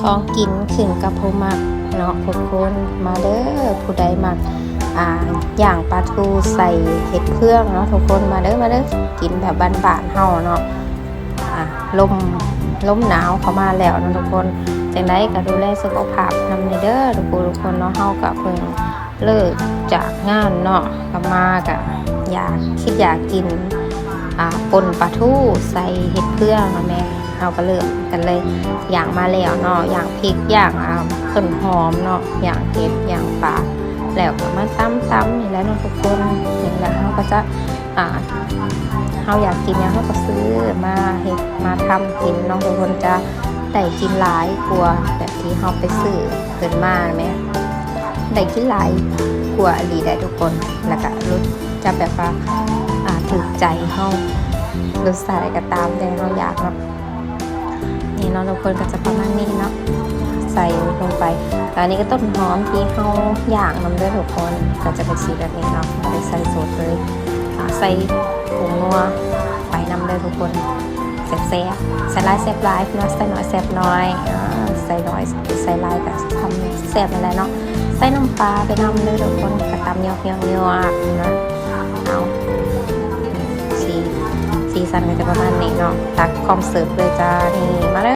ຂອງກິນຂຶ້ນກັບຜູ້ມັກເນາະທຸກຄົນ. ມາເດີ ຜູ້ໃດມັກ ອ່າ ຍ່າງປາທູໃສ່ເຫັດເຟືອງເນາະທຸກຄົນ ມາເດີ ມາເດີ ກິນແບບບ້ານໆເຮົາເນາະ. ອ່າ ລົມ ລົມໜາວເຂົ້າມາແລ້ວເນາະທຸກຄົນ. ຈັ່ງໃດກໍດູແລສຸຂະພາບນຳແດ່ເດີທຸກຜູ້ທຸກຄົນເນາະ. ເຮົາກໍເພິ່ງເລີກຈາກງານເນາະ ກັບມາກໍຢາກ ຄິດຢາກກິນ ອ່າ ປົ່ນປາທູໃສ່ເຫັດເຟືອງເນາະແມ່. ເຮົາກໍເລີ່ມກັນເລີຍ ຍ່າງມາແລ້ວເນາະ ຍ່າງພິກ ຍ່າງ ອ່າ ຕົ້ນຫອມເນາະ ຍ່າງເຫັດ ຍ່າງປາ ແລ້ວກໍມາຕຳໆນີ້ແຫຼະເນາະທຸກຄົນ. ນີ້ແຫຼະ ເຮົາກໍຈະ ອ່າ ເຮົາຢາກກິນຫຍັງເຮົາກໍຊື້ມາເຮັດມາທຳກິນເນາະທຸກຄົນ. ຈະໄດ້ກິນຫຼາຍກວ່າແບບທີ່ເຮົາໄປຊື້ເພິ່ນມາແມ່ ໄດ້ກິນຫຼາຍກວ່າອີ່ຫຼີໄດ໋ທຸກຄົນ. ແລ້ວກໍລົດຈະແບບວ່າ ອ່າ ຖືກໃຈເຮົາ ລົດຊາດໃດກໍຕາມແຕ່ເຮົາຢາກເນາະ. ນີ້ເນາະທຸກຄົນ ກໍຈະປະມານນີ້ເນາະ ໃສ່ລົງໄປ. ແລ້ວອັນນີ້ກໍຕົ້ນຫອມທີ່ເຮົາຍ່າງນຳເດີທຸກຄົນ ກໍຈະເປັນສີແບບນີ້ເນາະ ບໍ່ໄດ້ໃສ່ສົດເລີຍ. ອ່າ ໃສ່ຜົງນົວໄປນຳເດີທຸກຄົນ ແຊບໆ ໃສ່ຫຼາຍແຊບຫຼາຍເນາະ ໃສ່ໜ້ອຍແຊບໜ້ອຍ. ອ່າ ໃສ່ໜ້ອຍໃສ່ຫຼາຍກໍຊ່ຳແຊບນັ້ນແຫຼະເນາະ. ໃສ່ນ້ຳປາໄປນຳເດີທຸກຄົນ ກໍຕຳຍອກໆໆນະ. ເອົາ ສີ ສີສັນກໍຈະປະມານນີ້ເນາະ. ຕັກພ້ອມເສີບເລີຍຈ້າ. ນີ້ ມາເດີ